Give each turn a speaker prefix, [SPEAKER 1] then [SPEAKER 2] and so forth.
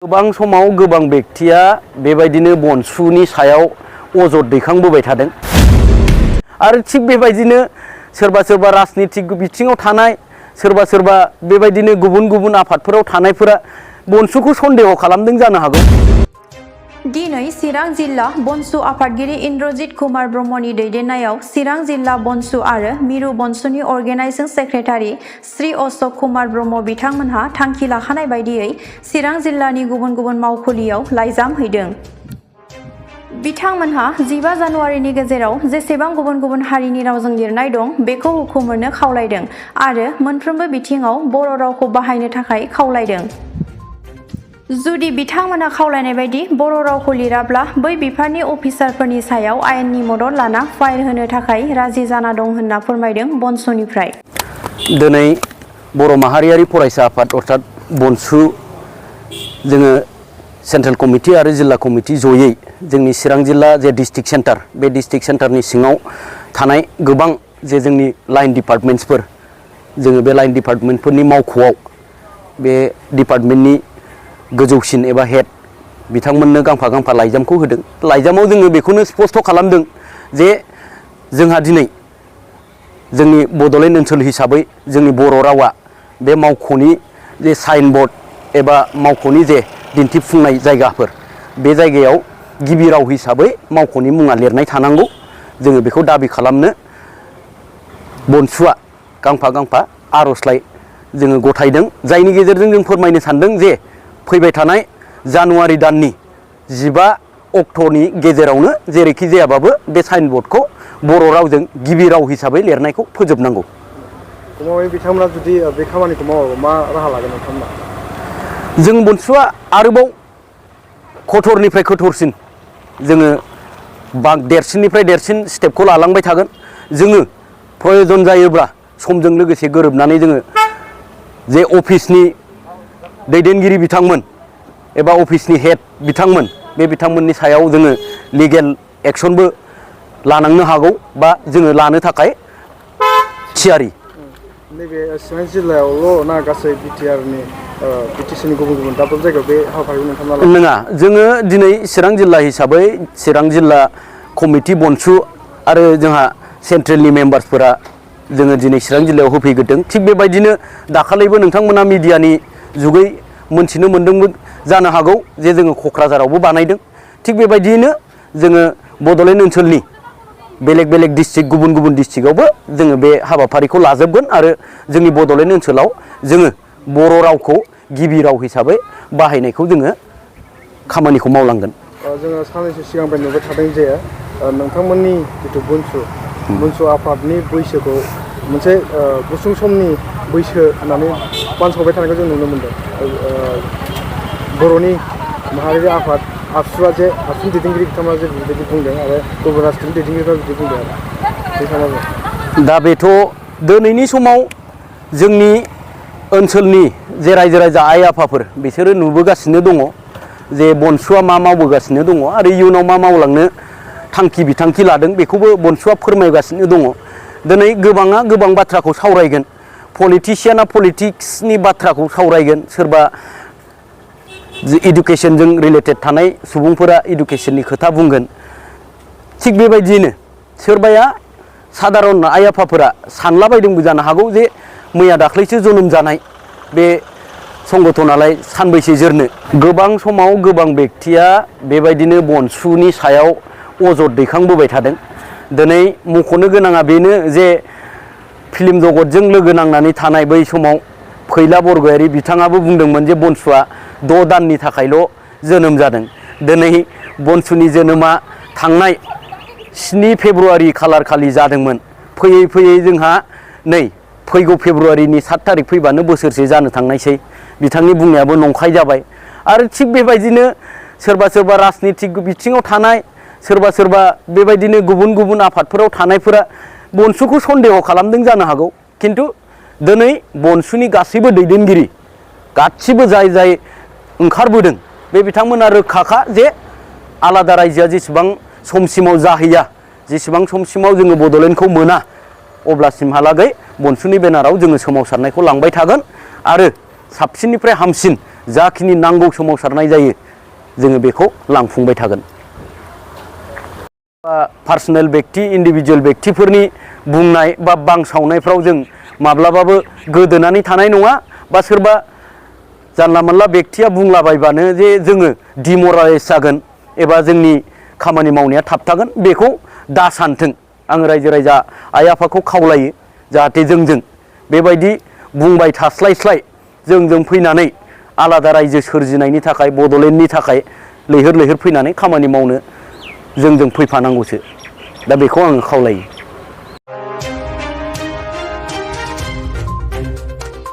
[SPEAKER 1] गोबां समाव गोबां बेक्तिया बेबायदिनो बनसुनि सायाव अजद दैखांबोबाय थादों आरो थिग बेबायदिनो सोरबा सोरबा राजनीतिक बिथिङाव थानाय सोरबा बेबायदिनो गुबुन आफादफोराव थानायफोरा बनसुखौ सन्देह खालामदों जानो हागौ।
[SPEAKER 2] दिनै चिरां जिल्ला बनसु आफादगिरि इन्द्रजित कुमार ब्रह्मनि दैदेननायाव चिरां जिल्ला बनसु आरो मिरु बनसुनि अर्गेनाइजिं सेक्रेटारि श्री अशक कुमार ब्रह्म बिथांमोनहा थांखि लाखानाय बायदियै चिरां जिल्लानि गुबुन मावखुलियाव लाइजाम हैदों। बिथांमोनहा 15 जानुवारिनि गेजेराव जेसेबां गुबुन हारिनि रावजों लिरनाय दं बेखौ हुखुमोरनो खावलायदों आरो मोनफ्रोमबो बिथिङाव बर' रावखौ बाहायनो थाखाय खावलायदों। जुदि बिथांमोना खावलायनाय बायदि बर' रावखौ लिराब्ला बै बिफाननि अफिसारफोरनि सायाव आयेननि मदद लाना फाइन होनो थाखाय राजि जाना दं होनना फोरमायदों बनसुनिफ्राय।
[SPEAKER 1] दिनै बर' माहारियारि फरायसा आफाद अर्थात बनसु जोङो सेन्ट्रेल कमिटि आरो जिल्ला कमिटि जयै जोंनि चिरां जिल्ला जे डिस्ट्रिक्ट सेन्टार बे डिस्ट्रिक्ट सेन्टारनि सिङाव थानाय गोबां जे जोंनि लाइन डिपार्टमेन्ट्सफोर जोङो बे लाइन डिपार्टमेन्टफोरनि मावख'आव बे डिपार्टमेन्टनि गोजौसिन एबा हेड बिथांमोननो गांफा लाइजामखौ होदों। लाइजामाव जोङो बेखौनो स्पष्ट खालामदों जे जोंहा दिनै जोंनि बड'लेण्ड ओनसोल हिसाबै जोंनि बर' रावा बे मावख'नि जे साइन बर्ड एबा मावख'नि जे दिन्थिफुंनाय जायगाफोर बे जायगायाव गिबि राव हिसाबै मावख'नि मुङा लिरनाय थानांगौ। जोङो बेखौ दाबि खालामनो बनसुआ गांफा आर'जलाइ जोङो गथायदों, जायनि गेजेरजों जों फोरमायनो सानदों जे फैबाय थानाय जानुवारि दाननि 15 अक्ट'नि गेजेरावनो जेरैखि जायाबाबो बे साइन बर्डखौ बर' रावजों गिबि राव हिसाबै लिरनायखौ फोजोबनांगौ।
[SPEAKER 3] बिथांमोना जुदि बे खामानिखौ मावाबा मा राहा लागोन नोंथांमोना?
[SPEAKER 1] जों बनसुआ आरोबाव कठोरनिफ्राय कठोरसिन जोङो देरसिननिफ्राय देरसिन स्टेपखौ लालांबाय थागोन। जोङो प्रयजन जायोब्ला समजों लोगोसे गोरोबनानै जोङो जे अफिसनि दैदेनगिरि बिथांमोन एबा अफिसनि हेड बिथांमोन बे बिथांमोननि सायाव जोङो लिगेल एक्सनबो लानांनो हागौ बा जोङो लानो थाखाय थियारि।
[SPEAKER 3] नैबे चिरां जिल्लायावल' ना गासै बिटिआरनि बिटिसिनि गुबुन दाब जायगायाव बे हाबाफारिखौ नोंथांमोना लादों?
[SPEAKER 1] नङा, जोङो दिनै चिरां जिल्ला हिसाबै चिरां जिल्ला कमिटि बनसु आरो जोंहा सेन्ट्रेलनि मेम्बार्सफोरा जोङो दिनै चिरां जिल्लायाव होफैग्रोदों। थिग बेबायदिनो दाखालिबो नोंथांमोना मिडियानि जुगै मोनथिनो मोन्दोंबो जानो हागौ जे जोङो क'क्राझारावबो बानायदों। थिग बेबायदियैनो जोङो बड'लेण्ड ओनसोलनि बेलेग डिस्ट्रिक्ट गुबुन डिस्ट्रिक्टआवबो जोङो बे हाबाफारिखौ लाजोबगोन आरो जोंनि बड'लेण्ड ओनसोलाव जोङो बर' रावखौ गिबि राव हिसाबै बाहायनायखौ जोङो खामानिखौ मावलांगोन।
[SPEAKER 3] जोङो साननैसो सिगांनिफ्राय नुबाय थादों जे नोंथांमोननि जिथु बनसु आफादनि बैसोखौ मोनसे गुसुं समनि बैसो होननानै बानसावबाय थानायखौ जों नुनो मोनदों। बर'नि माहारियारि आफाद आबसुआ जे आबसुनि दैदेनगिरि बिथांमोना जे बेबायदि बुंदों आरो गुबुन राजनीतिनि दैदेनगिरिफ्रा बिदि बुंदों आरो
[SPEAKER 1] दा बेथ' दिनैनि समाव जोंनि ओनसोलनि जे रायजो राजा आइ आफाफोर बिसोरो नुबोगासिनो दङ जे बनसुआ मा मावबोगासिनो दङ आरो इयुनाव मा मावलांनो थांखि बिथांखि लादों बेखौबो बनसुआ फोरमायगासिनो दङ। दिनै गोबाङा गोबां बाथ्राखौ सावरायगोन, पलिटिसियाना पलिटिक्सनि बाथ्राखौ सावरायगोन, सोरबा इडुकेसनजों रिलेटेड थानाय सुबुंफोरा इडुकेसननि खोथा बुंगोन। थिग बेबायदियैनो सोरबाया सादारन आइ आफाफोरा सानलाबायदोंबो जानो हागौ जे मैया दाख्लैसो जोनोम जानाय बे संगठनालाय सानबैसे जोरनो। गोबां समाव गोबां बेक्तिया बेबायदिनो बनसुनि सायाव अजद दैखांबोबाय थादों। दिनै मख'नो गोनाङा बेनो जे फिल्म जगतजों लोगो नांनानै थानाय बै समाव फैला बरग'यारि बिथाङाबो बुंदोंमोन जे बनसुआ 6 दाननि थाखायल' जोनोम जादों। दिनै बनसुनि जोनोमा थांनाय 7 फेब्रुवारि खालार खालि जादोंमोन। फैयै जोंहा नै फैगौ फेब्रुवारिनि 7 थारिख फैबानो बोसोरसे जानो थांनायसै। बिथांनि बुंनायाबो नंखाय जाबाय। आरो थिग बेबायदिनो सोरबा राजनीतिक बिथिङाव थानाय सोरबा बेबायदिनो गुबुन आफादफोराव थानायफोरा बनसुखौ सन्देह खालामदों जानो हागौ। खिन्थु दिनै बनसुनि गासैबो दैदेनगिरि गासिबो जाय ओंखारबोदों बे बिथांमोना रोखाखा जे आलादा रायजोआ जेसेबां समसिमाव जाहैया, जेसेबां समसिमाव जोङो बड'लेण्डखौ मोना अब्लासिमहालागै बनसुनि बेनाराव जोङो सोमावसारनायखौ लांबाय थागोन आरो साबसिननिफ्राय हामसिन जाखिनि नांगौ सोमावसारनाय जायो जोङो बेखौ लांफुंबाय थागोन। पार्सनेल बेक्ति इन्डिभिजुवेल बेक्तिफोरनि बुंनाय बा बांसावनायफ्राव जों माब्लाबाबो गोदोनानै थानाय नङा, बा सोरबा जानला मोनला बेक्तिया बुंलाबायबानो जे जोङो डिमरालाइज जागोन एबा जोंनि खामानि मावनाया थाबथागोन बेखौ दा सानथों। आं रायजो राजा आइ आफाखौ खावलायो जाहाथे जोंजों बेबायदि बुंबाय थास्लायस्लाय जोंजों फैनानै आलादा रायजो सोरजिनायनि थाखाय बड'लेण्डनि थाखाय लैहोर लैहोर फैनानै खामानि मावनो जोंजों फैफानांगौसो। दा बेखौ आङो खावलायो।